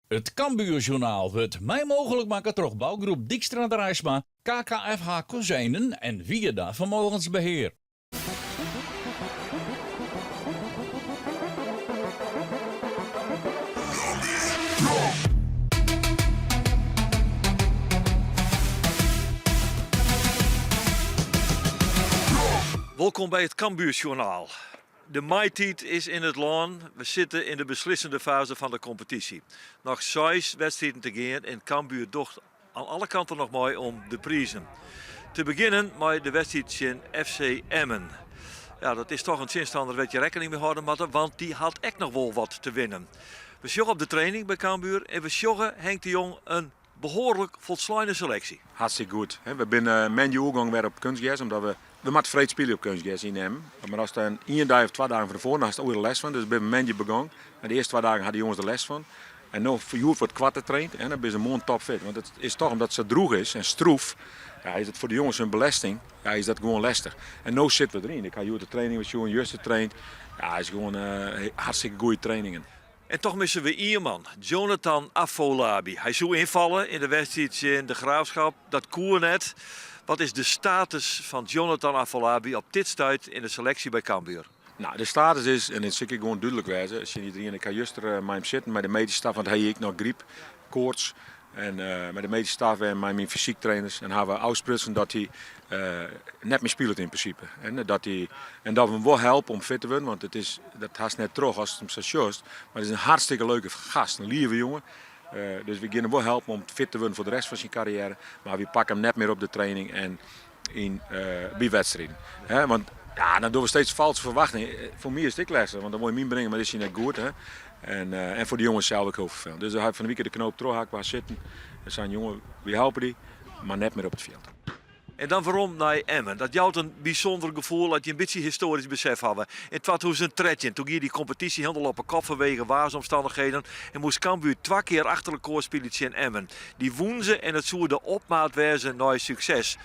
It Cambuurjournaal wurdt mei mooglik makke troch bougroep Dijkstra Draisma, KKFH Kozijnen en Wierda Vermogensbeheer. Wolkom by it Cambuurjournaal. De maitiid is yn it lân, we sitte yn de beslissende faze fan de kompetysje. Noch seis wedstriden te gean en Cambuur docht oan alle kanten noch mei om de prizen. Te begjinnen mei de wedstriid tsjin FC Emmen. Ja, dat is toch in tsjinstanner wêr't je rekkening mei hâlde moatte, want dy hat ek noch wol wat te winnen. We sjogge op de training by Cambuur en we sjogge Henk de Jong in behoarlik folsleine seleksje. Hartstikke goed. We binne moandei oergong wer op kunstgers, omdat we we moatte freed spylje op kunstgers yn Emmen. Mar ast dan ien dei of twa dagen fan tefoaren hast oeral lêst fan, dus binne we moandei begong. En de earste twa dagen ha de jonges der lêst fan. En no hjoed wat koarter traind en dan binne se moarn topfit. Want it is toch omdat it sa droech is en stroef, ja, is it foar de jonges hun belesting, ja, is dat gewoan lestich. En no sitte we deryn. Ik ha hjoed de training wer sjoen, juster traind. Ja, is gewoan hartstikke goede trainingen. En toch misse we ien man, Jonathan Afolabi. Hy soe ynfalle yn de wedstriid tsjin De Graafschap, dat koe net. Wat is de status fan Jonathan Afolabi op dit stuit yn de seleksje by Cambuur? Nou, de status is, en dit sil ik gewoan dúdlik wêze tsjin iderien, ik ha juster mei him sitten, mei de medyske staf, want hy hie ek noch gryp, koarts. En mei de medyske staf en mei myn fysyk trainers en ha we ôfsprutsen dat hy net mear spilet yn prinsipe. En dat hy, en dat we him wol helpe om fit te wurden, want it is, dat hast net troch ast him sa sjochst, mar it is in hartstikke leuke gast, in lieve jonge. Dus we gean him wol helpen om fit te wurden foar de rest fan syn karriêre, mar we pakke him net mear op de training en yn by wedstriden. Want ja, dan dogge we steeds falske ferwachtingen. Foar my is it ek lestich, want dan wol je him ynbringe, mar is hy net goed. Hè? En, en foar de jonges sels ek hiel ferfelend. Dus we ha fan de wike de knoop trochhakt, we ha sitten en sein, jonge, we helpe dy, mar net mear op it fjild. En dan werom nei Emmen. Dat jout in bysûnder gefoel as je in bytsje histoarysk besef hawwe. Yn 2013, toen gie dy kompetysje hielendal op 'e kop fanwege waarsomstannichheden en moast Cambuur twa kear achter elkoar spylje tsjin Emmen. Dy wûnen se en it soe de opmaat wêze nei sukses.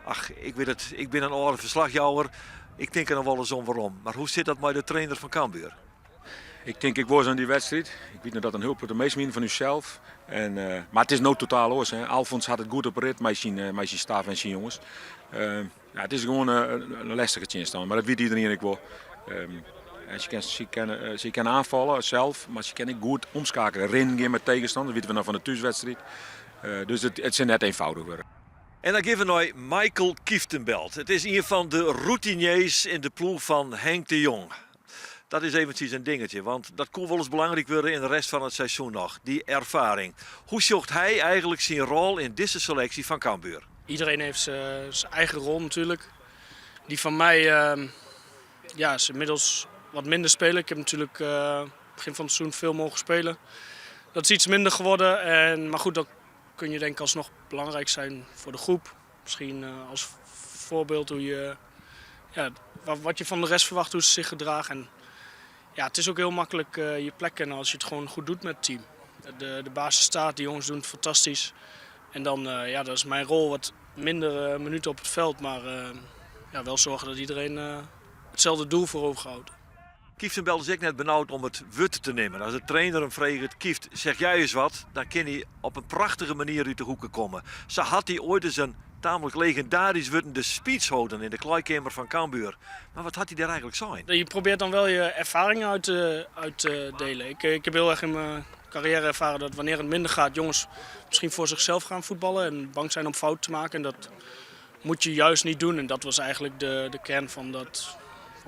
Ach, ik wit it, ik bin in âlde ferslachjouwer, ik tink der noch wolris oan werom. Mar hoe sit dat mei de trainer fan Cambuur? Ik tink ek wolris oan dy wedstriid. Ik wit noch dat in hiel protte minsken wienen fan ússels. En, mar it is no totaal oars. Hè. Alfons hat it goed op 'e rit mei syn, mei syn staf en syn jonges. Ja, it is gewoan in lestige tsjinstanner, mar dat wit iderien ek wol. En se kin, se kin, se kin aanfalle sels, mar se kin ek goed omskeakelje. Rinnen gean mei tegenstander, dat witte we noch fan de thúswedstriid. Dus it, it sil net eenvoudig wurde. En dan gean we nei Maikel Kieftenbeld. It is ien fan de routiniers yn de ploech fan Henk de Jong. Dat is eventsjes in dingetje, want dat koe wolris belangryk wurde yn de rest fan it seizoen noch, dy erfaring. Hoe sjocht hy eigenlik syn rol yn dizze seleksje fan Cambuur? Iedereen heeft zijn eigen rol natuurlijk. Die van mij ja, is inmiddels wat minder spelen. Ik heb natuurlijk begin van het seizoen veel mogen spelen. Dat is iets minder geworden. En, maar goed, dat kun je denk ik alsnog belangrijk zijn voor de groep. Misschien als voorbeeld hoe je, ja, wat je van de rest verwacht, hoe ze zich gedragen. En ja, het is ook heel makkelijk je plek kennen als je het gewoon goed doet met het team. De basis staat, de jongens doen het fantastisch. En dan, ja, dat is mijn rol, wat minder minuten op het veld, maar ja, wel zorgen dat iedereen hetzelfde doel voor ogen houdt. Kieftenbeld is ek net benaud om it wurd te nimmen. As de trainer him freget, Kieft, zeg jij eens wat? Dan kin hy op in prachtige manier út de hoeke komme. Sa hat hy oait ris in tamelijk legendarysk wurdende speech holden yn de klaaikeamer fan Cambuur. Mar wat hat hy dêr eigenlik sein? Je probeert dan wel je ervaringen uit te delen. Ik heb heel erg in mijn carrière ervaren dat wanneer het minder gaat, jongens misschien voor zichzelf gaan voetballen en bang zijn om fouten te maken. En dat moet je juist niet doen. En dat was eigenlijk de kern van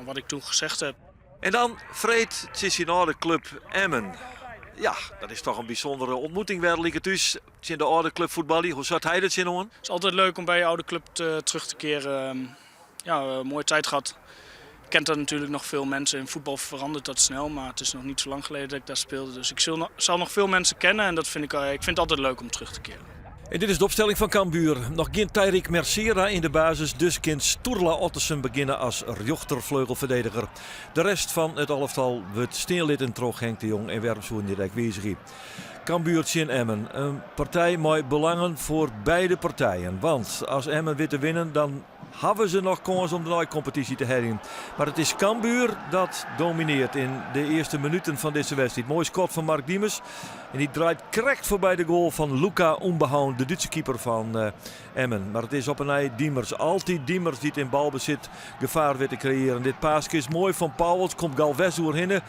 wat ik toen gezegd heb. En dan freed tsjin syn âlde klup Emmen. Ja, dat is toch in bysûndere ontmoeting wer, liket ús. Tsjin de âlde klup fuotbalje. Hoe sjocht hy der tsjinoan? Het is altijd leuk om bij je oude club terug te keren. Ja, mooie tijd gehad. Ik kent daar natuurlijk nog veel mensen. In voetbal verandert dat snel, maar het is nog niet zo lang geleden dat ik daar speelde. Dus ik zal nog veel mensen kennen en ik vind het altijd leuk om terug te keren. En dit is de opstelling fan Cambuur. Noch gjin Tyrick Mercera yn de basis, dus kin Sturla Ottesen begjinne as rjochterfleugelferdediger. De rest fan it alftal wurdt stean litten troch Henk de Jong en wêrom soenen je it ek wizigje? Cambuur tsjin Emmen, in partij mei belangen foar beide partijen. Want as Emmen wit te winnen, dan hawwe se noch kâns om de neikompetysje te heljen. Mar it is Cambuur dat dominearret yn de earste minuten fan dizze wedstriid. Moai skot fan Mark Diemers. En dy draait krekt foarby de goal fan Luca Unbehaun, de Dútse keeper fan Emmen. Mar it is op 'e nij Diemers. Altyd Diemers dy't yn balbesit gefaar wit te kreëaren. Dit paaske is moai fan Pauwels. Komt Galvez oerhinne.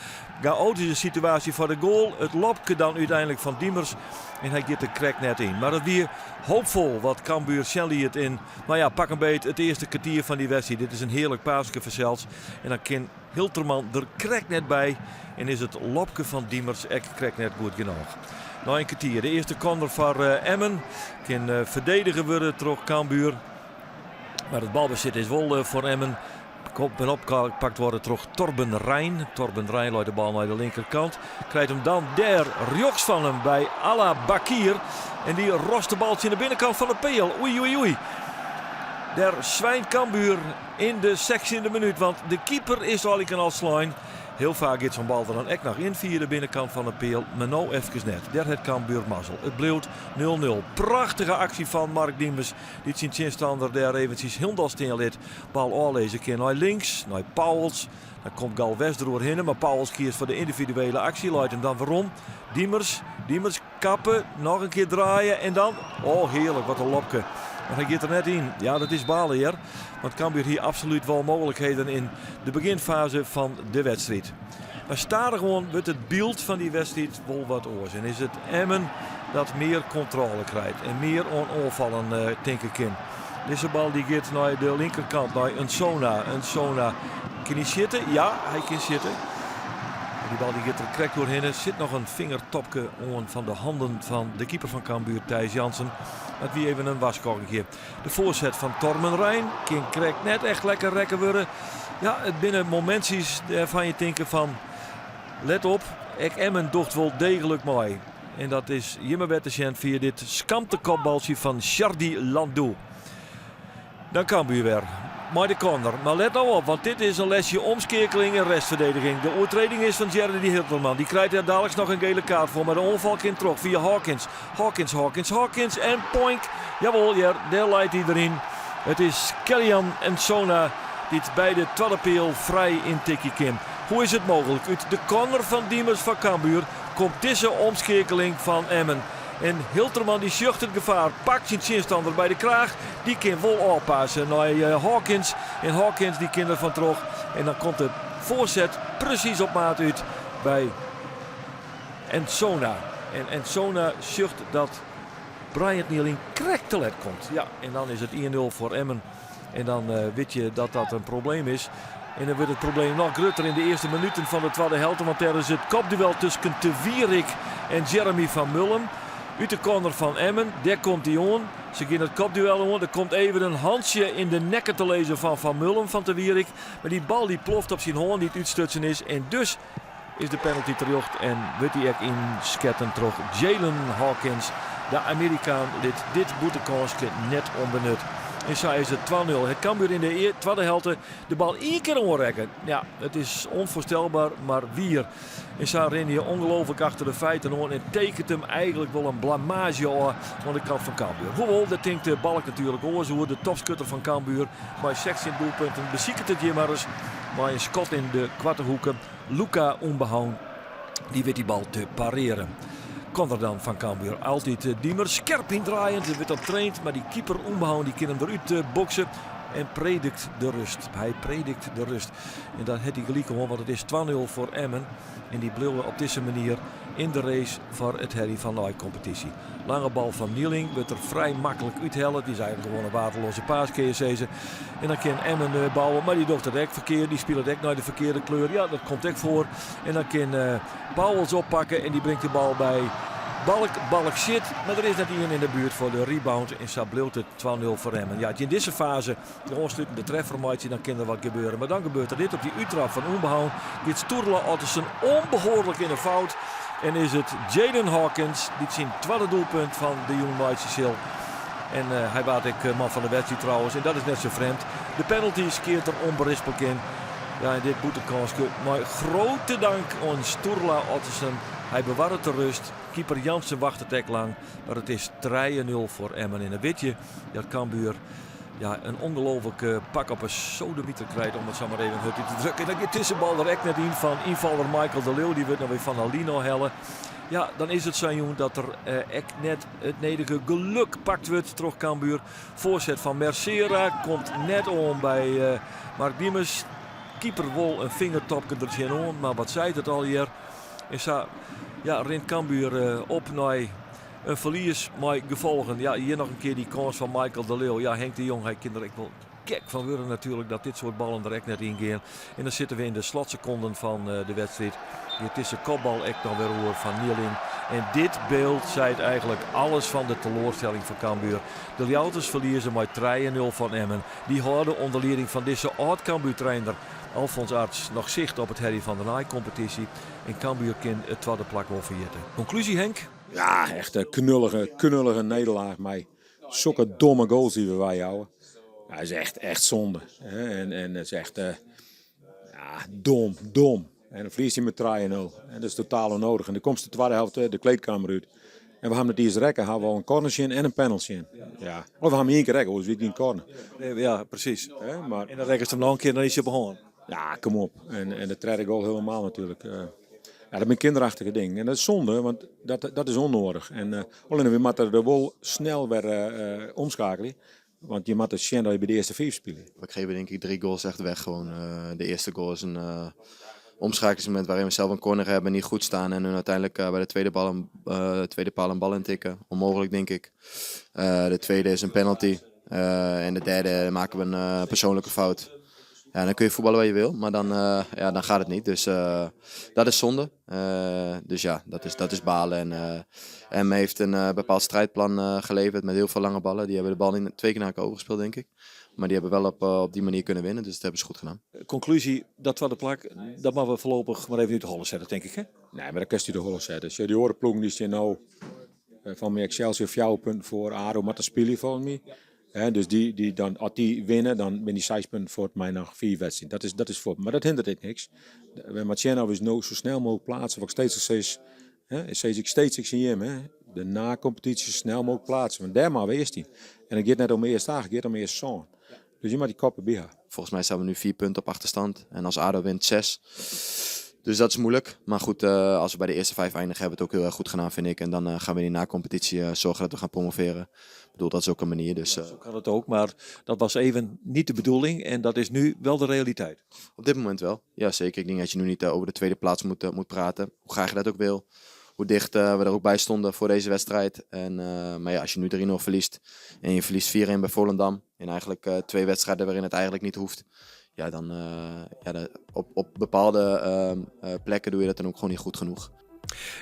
Gaotyske situaasje foar de goal. It lobke dan úteinlik fan Diemers. En hy giet der krekt net yn. Mar it wie hoopfol wat Cambuur sjen liet yn, no ja, pak 'm beet it earste kertier fan dy wedstriid. Dit is in hearlik paaske fansels. En dan kin Hilterman der krekt net by en is it lobke fan Diemers ek krekt net goed genôch. Nei in kertier de earste corner foar Emmen. Kin ferdedige wurde troch Cambuur. Mar it balbesit is wol foar Emmen. Komt en oppakt wurde troch Torben Rijn. Torben Rijn leit de bal nei de linkerkant. Krijt him dan dêr rjochts fan him by Alla Bakir. En dy rost de bal tsjin de binnenkant fan de peal. Oei, oei, oei. Dêr swynt Cambuur yn de sechstjinde minút, want de keeper is al al slein. Hiel faak giet sa'n bal der dan ek noch yn fia de binnenkant fan de peal, mar no efkes net. Dêr hat Cambuur mazzel. It bliuwt 0-0. Prachtige aksje fan Mark Diemers, dy't syn tsjinstanner dêr eventsjes hielendal stean lit. Bal ôflizze kin nei links, nei Pauwels. Dan komt Galvez deroerhinne, mar Pauwels kiest foar de yndividuele aksje, leit him dan werom. Diemers, Diemers kappe, noch in kear draaie en dan... Oh, hearlik, wat in lobke. Mar hy giet der net yn. Ja, dat is balen hear. Want Cambuur hie absolút wol mooglikheden yn de begjinfaze fan de wedstriid. Mar stadichoan wurdt it byld fan dy wedstriid wol wat oars. En is it Emmen dat mear kontrôle krijt en mear oan oanfallen tinke kin. Dizze bal dy giet nei de linkerkant, nei Nsona. Nsona, kin hy sjitte? Ja, hy kin sjitte. Dy bal dy giet der krekt oerhinne. Sit noch in fingertopke oan fan de handen fan de keeper fan Cambuur, Thijs Jansen. Mar it wie even in warskôging. De foarset fan Torben Rijn kin krekt net echt lekker rekke wurde. Ja, it binne momintsjes dêrfan je tinke fan, let op, ek Emmen docht wol deeglik mei. En dat is hjir mar wer te sjen fia dit skamte kopbaltsje fan Chardy Landou. Dan Cambuur wer mei de corner. Mar let nou op, want dit is in lesje omskeakeling en restferdediging. De oertreding is fan Jeremy Hilterman. Dy krijt dêr daliks noch in gele kaart foar, mar de oanfal kin troch fia Hawkins. Hawkins, Hawkins, Hawkins en poink. Jawol, hear, dêr leit hy deryn. It is Kellyan Nsona dy't by de twadde peal frij yntikje kin. Hoe is it mooglik? Ut de corner fan Diemers foar Cambuur komt dizze omskeakeling fan Emmen. En Hilterman dy sjocht it gefaar, pakt syn tsjinstanner by de kraach. Dy kin wol ôfpasse nei Hawkins. En Hawkins dy kin der fan troch. En dan komt de foarset presys op maat út by Nsona. En Nsona sjocht dat Bryant Nieling krekt te let komt. Ja, en dan is it 1-0 foar Emmen. En dan wit je dat dat in probleem is. En dan wurdt it probleem noch grutter yn de earste minuten fan de twadde helte. Want dêr is it kopduel tusken Te Wierik en Jeremy van Mullum. Ut de corner fan Emmen, dêr komt hy oan. Se gean it kopduel oan. Der komt even in hantsje yn de nekke te lizzen fan Van Mullum fan Te Wierik. Mar dy bal dy ploft op syn hân dy't útstutsen is. En dus is de penalty terjocht en wurdt dy ek ynsketten troch Jalen Hawkins. De Amerikaan lit dit bûtenkânske net ûnbenut. En sa is it 2-0. Hat Cambuur yn de twadde helte de bal ien kear oanrekke. Ja, it is ûnfoarstelber, mar wier. En sa rinne je ongelooflik achter de feiten oan en tekent him eigentlik wol in blamaazje ôf oan de kant fan Cambuur. Hoewol, dêr tinkt de Balk natuerlik oars oer. De topskutter fan Cambuur mei 16 doelpunten besiket it hjir mar ris mei in skot yn de koarte hoeke. Luca Unbehaun, dy wit dy bal te parearen. Corner dan fan Cambuur. Altyd Diemers skerp yndraaiend. Der wurdt op traind, mar dy keeper Unbehaun dy kin him derút bokse. En predikt de rust. Hy predikt de rust. En dan hat hy gelyk oan, want it is 2-0 foar Emmen. En dy bliuwe op dizze manier yn de race foar it heljen fan de kompetysje. Lange bal fan Nieling wurdt der frij maklik úthelle. Dy is eigentlik gewoan in waardeloze paas, kinne je sizze. En dan kin Emmen bouwe, mar dy docht it ek ferkeard. Dy spilet ek nei de ferkearde kleur. Ja, dat komt ek foar. En dan kin Pauwels oppakke en dy bringt de bal by Balk. Balk sjit, mar der is net ien yn de buert foar de rebound. En sa bliuwt it 2-0 foar Emmen. Ja, yn dizze fase de oanslutende treffer meitsje, dan kin der wat gebeure. Mar dan gebeurt der dit op dy úttrap fan Unbehaun. Giet Sturla Ottesen ûnbehoarlik yn 'e fout. En is it Jaden Hawkins dy't syn twadde doelpunt fan de jûn meitsje sil. En hy waard ek man fan de wedstriid trouwens. En dat is net sa frjemd. De penalty skeat er ûnberisplik yn. Ja, en dit bûtenkânske mei grote dank oan Sturla Ottesen. Hy bewarret de rust. Keeper Jansen wachtet ek lang. Mar it is 3-0 foar Emmen. En dan wit je dat Cambuur ja, in ongelooflik pak op 'e sodemiter krijt, om it sa mar even hurd út te drukken. Dan giet dizze bal der ek net yn fan ynfaller Michael de Leeuw. Dy wurdt no wer fan Alino helle. Ja, dan is it sa'n jûn dat der ek net it nedige geluk pakt wurdt troch Cambuur. Foarset fan Mercera komt net oan by Mark Diemers. Keeper wol in fingertopke der tsjinoan, mar wat seit it allegear? En sa ja, rint Cambuur op nei in ferlies mei gefolgen. Ja, hjir noch in kear dy kâns fan Michael de Leeuw. Ja, Henk de Jong, hy kin der ek wol gek fan wurde natuerlik dat dit soart ballen der ek net yn gean. En dan sitte we yn de slotsekonden fan eh, de wedstriid. Giet dizze kopbal ek noch wer oer fan Nieling. En dit byld seit eigentlik alles fan de teloarstelling fan Cambuur. De Ljouwerters ferlieze mei 3-0 fan Emmen. Dy hâlde ûnder lieding fan dizze âld-Cambuur-trainer Alfons Arts noch sicht op it Harry van der Naai-kompetysje. En Cambuur kin it twadde plak wol ferjitte. Konklúzje Henk? Ja, echt in knullige, knullige nederlaach mei sokke domme goals dy't we weijouwe. Ja, is echt, echt zonde. En, en het is echt uh, ja, dom, dom. En dan ferliest je met 3-0. En dat is totaal onnodig. En dan komt de tweede helft de kleedkamer uit. En we hebben het eerst rekken, hebben we al een corner en een penalty in. Ja. Of we hebben één keer rekken, dus geen corner. Ja, precies. maar, en dan rekken ze hem nog een keer, dan is je begonnen. Ja, kom op. En, en de derde goal helemaal natuurlijk. Uh, ja, dat zijn kinderachtige dingen. En dat is zonde, want dat, dat is onnodig. En uh, alleen we moeten er wel snel weer uh, omschakelen. Want je moet het zien dat je bij de eerste vijf speelt. We geven denk ik drie goals echt weg. Gewoon, uh, de eerste goal is een uh, omschakelingsmoment waarin we zelf een corner hebben, niet goed staan en hun uiteindelijk uh, bij de tweede, bal een, tweede paal een bal intikken. Onmogelijk denk ik. de tweede is een penalty. en de derde maken we een persoonlijke fout. Ja, dan kun je voetballen waar je wil, maar dan, ja, dan gaat het niet. Dus dat is zonde. Dus ja, dat is, dat is balen. En Emmen heeft een bepaald strijdplan geleverd met heel veel lange ballen. Die hebben de bal in twee keer naar elkaar overgespeeld, denk ik. Maar die hebben wel op, op die manier kunnen winnen, dus dat hebben ze goed gedaan. Conclusie, dat tweede plak, dat mogen we voorlopig maar even uit de holle zetten, denk ik. Hè? Nee, maar dat kan je de holle zetten. Als je die orenploegen die zijn nou van mij Excelsior 4 punten voor ADO, maar dat spelen volgens mij. He, dus die, die dan, als die winnen, dan ben die 6 punten voor mij nog vier wedstrijden. Dat is, dat is voor. Maar dat hindert het niks. Marciano is nou zo snel mogelijk plaatsen. Wat ik steeds steeds, hè, steeds ik steeds ik zie hem, hè, de na-competitie zo snel mogelijk plaatsen. Want daar maar we eerst in. En het gaat net om eerst dagen, het gaat om eerst zo'n. Dus je moet die koppen bij haar. Volgens mij staan we nu vier punten op achterstand. En als ADO wint zes. Dus dat is moeilijk. Maar goed, uh, als we bij de eerste vijf eindigen, hebben we het ook heel erg goed gedaan, vind ik. En dan uh, gaan we in die na-competitie uh, zorgen dat we gaan promoveren. Ik bedoel, dat is ook een manier. Dus, ja, zo kan het ook, maar dat was even niet de bedoeling. En dat is nu wel de realiteit. Op dit moment wel. Ja, zeker. Ik denk dat je nu niet over de tweede plaats moet, moet praten. Hoe graag je dat ook wil. Hoe dicht we er ook bij stonden voor deze wedstrijd. En, maar ja, als je nu 3-0 verliest en je verliest 4-1 bij Volendam. In eigenlijk twee wedstrijden waarin het eigenlijk niet hoeft ja, dan ja, de, op, op bepaalde uh, plekken doe je dat dan ook gewoon niet goed genoeg.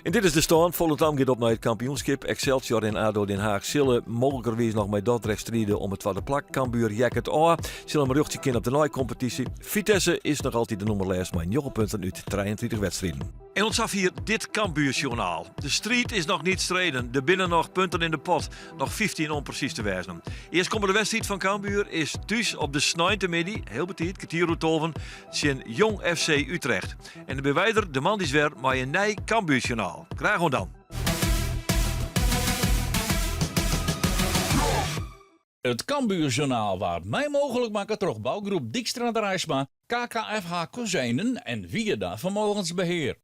En dit is de stand. Volendam gaat op naar het kampioenschap. Excelsior en ADO Den Haag zullen mogelijkerwijs nog met Dordrecht strijden om het tweede plak. Cambuur jacket A. Zullen maar rugje op de naaicompetitie. Vitesse is nog altijd de nummer lijst met 9 punten uit 23 wedstrijden. En ontzag hier dit Cambuurjournaal. De strijd is nog niet streden. Er binnen nog punten in de pot. Nog 15 om precies te wijzen. Eerst komt de wedstrijd van Cambuur is thuis op de sneinte heel betiet, kwartier tolven, tegen Jong FC Utrecht. En de bewijder, de man die is weer, maar een nij Cambuurjournaal. Graag dan. It Cambuurjournaal waard mei mooglik makke troch bougroep Dykstra Draisma, KKFH Kozijnen en Wierda Vermogensbeheer.